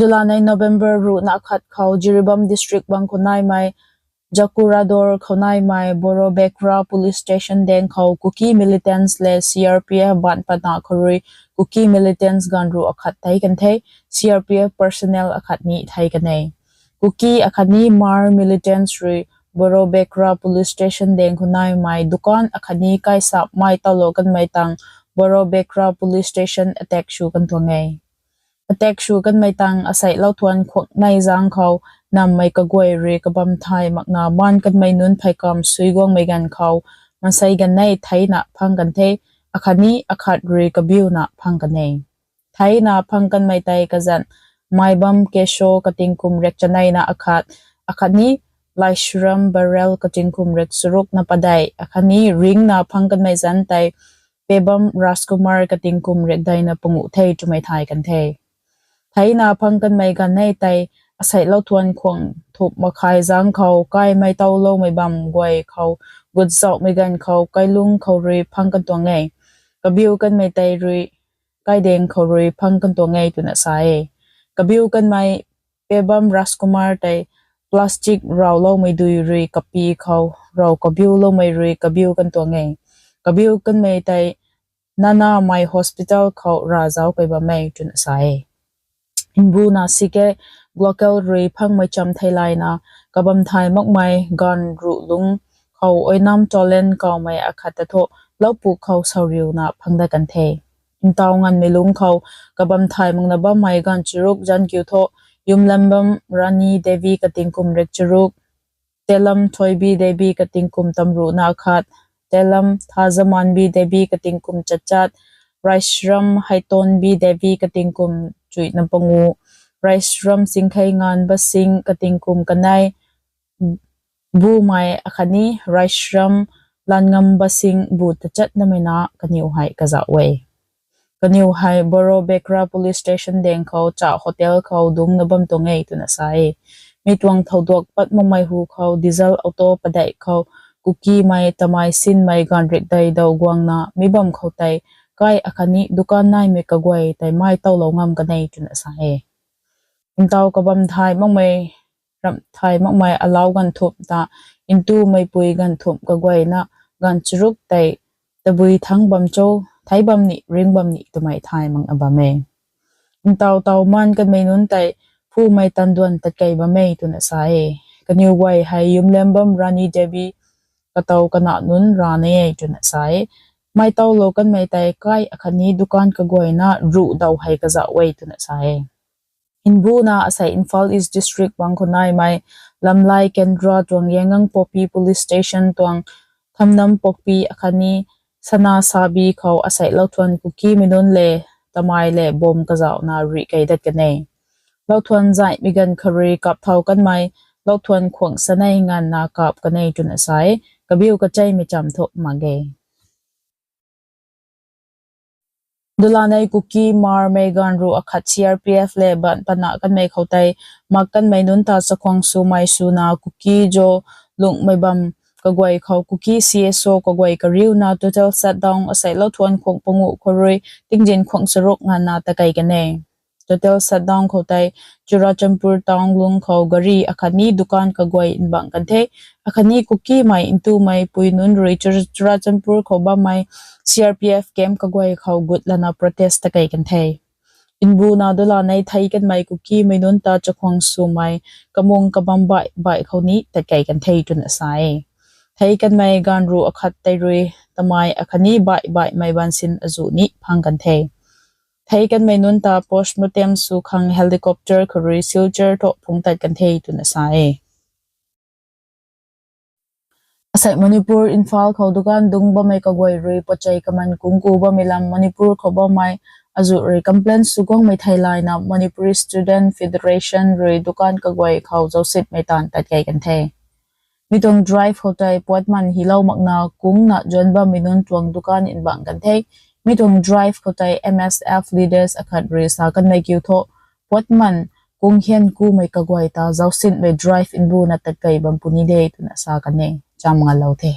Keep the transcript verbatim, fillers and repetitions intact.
Tulanei November ruhna khat khou Jiribam District bang khou naimei Jakurador khou naimei Borobekra Police Station daeng khou Kuki militants le C R P F baanc patna khou rui Kuki militants ganv ruh akhat thei kan the, C R P F personnel akhat ni thei kan e. Kuki akhatni Hmar militants rui Borobekra Police Station daeng khou naimei dukan akhatni kaisap mai tawlou kanmei tang Borobekra Police Station attack sw kan tuang e. Attack sw kanmei tang asei louthuan khuak nei zang khou nammei kaguay rui kabam thay makna maan kanmei nunc phey kam sui guangmei ganv khou mansei ganv nei theina phang kan the, akhatni akhat rui kabiuna phang kan e. Theina phang kanmei tei kazanc Maibam Kesho katingkum rek chaneina akhat, akhatni Laisram Barrel katingkum rek charukna padeih, akhatni ringna phang kanmei zanc tei Pebam Rajkumar katingkum rek deina panguh the twmei thay kan the. Theina phang kanmei ganv nei tei asei louthuan khuak thumh makhai zang khou kaimei tawloumei bam guay khou gut zauhmei ganv khou kailung khou rui phang kan tuang e. Kabiu kanmei tei rui kaidaeng khou rui phang kan tuang e twna sa e. Kabiu kanmei Pebam Rajkumar tei plastic rawloumei dui rui kapi khou rav kabiuloumei rui kabiu kan tuang e. Kabiu kanmei tei Nana Mai Hospital khou ravzauc key bam e twna sa e. Mbuna C K Glocal rui phangmei cham theilayna kabam thay makmei ganv ruh lungc khou Oinam Tolen kawmei akhat ta thu loupuk khou sauriuna phang dat kan the. Ntaw nganvmei lungc khou kabam thay makna bammei ganv charuk zanc kiu thu Yumlambam Rani Devi katingkum rek charuk, Telam Thoibi Devi katingkum tamruhna khat, Telam Thazamanbi Devi katingkum chatchat, Raishram Haitonbi Devi katingkum chuihna pangu, Raishram Chingkhei Nganba Singh katingkum kanei, bumei akhatni Raishram Lanngamba Singh bu tachatnamei na kaniw hei kazauh e. Kaniw hei Borobekra Police Station daeng khou cha hotel khou dungcna bam tuang e twna sa e. Mi tuang thouduak pat makmei hu khou diesel auto padeih khou Kukimei tamei sinmei ganv rikdei daw guangna mi bam khou tei kai akhatni dukan naimei kaguay tei mai tawlou ngam kan e twna sa e. Ntaw kabam thay makmei, ramh thay makmei alau ganv thumh ta ntumeipui ganv thumh kaguayna ganv charuk tei tabui thangc bam cho, theic bam ni ringc bam ni twmei thay makna bam e. Ntaw taw maan kanmei nunc tei phumei tanduan tatkey bam e twna sa e. Kaniw guay hei Yumlambam Rani Devi katow kana nunc rana e twna sa e. Mai tawlou kanmei tei kai akhatni dukan kaguayna ruh daw hei kazauh e twna sa e. Mbuna asei Imphal East District bang khou naimei Lamlai Kendra tuang Yaingangpokpi Police Station tuang Thamnampokpi akhatni Sanasabi khou asei louthuan Kukimei nunc le tamei le bomb kazauhna rih key dat kan e. Louthuan zaihmei ganv khou rui kap thau kanmei louthuan khuang sanei nganvna kap kan e twna sa e. Kabiu kacheimei cham thu mak ge. Dulanei Kuki Hmarmei ganv ruh akhat C R P F le baanc patna kanmei khou tei mak kanmei nunc ta chakhwang swmei swna Kuki-Zo lunghmei bam kaguay khou Kuki C S O kaguay kariuna total shutdown asei louthuan khuang panguh khou rui tingzin khuang charuk nganvna takei kan e. Total shutdown khou tei Churachandpur town lungc khou gari akhatni dukan kaguay nbangc kan the. Akhatni Kukimei ntumeipui nunc rui Chur-, Churachandpur khou bammei C R P F camp kaguay khou gut lana protest takei kan the. Mbuna dulanei theic kanmei Kukimei nunc ta chakhwang swmei kamung kabam baih baih khou ni tatkey kan the twna sa e. Theic kanmei ganv ruh akhat tei rui tamei akhatni baih baihmei bansin azuh ni phang kan the. Theic kanmei nunc ta postmortem sw khang helicopter khou rui Silchar thu phungc tat kan the twna sa e. Asei Manipur Imphal khou dukan dungc bammei kaguay rui pochei kaman kungku bammei lam Manipur khou bammei azuh rui complaint sw guangmei theilayna Manipuri Student Federation rui dukan kaguay khou zausinmei taanv tatkey kan the. Mi tuang drive khou tei puatman hilou makna kungna zuanc bammei nunc tuang dukan nbangc kan the. Mi tuang drive khou tei M S F leaders akhat rui sa kanmei kiu thu puatman kung hian kumei kaguay ta zausinmei drive mbuna tatkey bam puni de twna sa kan e. Cham ngalou the.